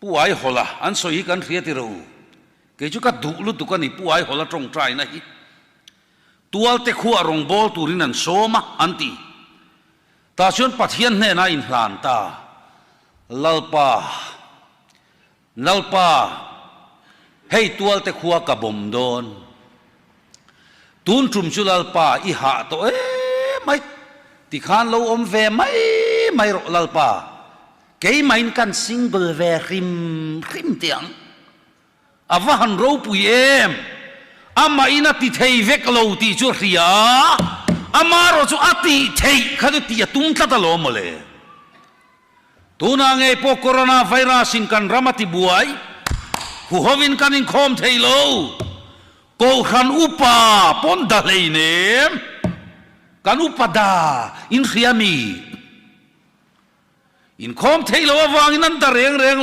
Pu Aihawla an sawi hi kan hria ti ro. Kei chu ka duh lutuk a ni Pu Aihawla tawngtaina hi. Tualte khuah rawngbâwl turin an sawm a, an ti. Tah chuan Pathian hnenah a inhlan ta. Lalpa, Lalpa, hei tualte khua ka bawm dawn. Tun tum chu Lalpa i hah tawh em mai, tikhan lo awm ve mai mai rawh Lalpa. Keimahin kan single ve hrim hrim teh ang. A va han ropui em! Amahin a ti thei vek lo tih chu a hria a, amaherawh chu a tih theih kha chu tih a tum tlat alawm mawle. Tunah ngei pawh Corona virus in kan ram a ti buai, huhovin kan inkhawm thei lo. Kohhran upa pawn da hleinem, kan upa da in hria mi? Inkhawm theih loh avangin an da reng reng.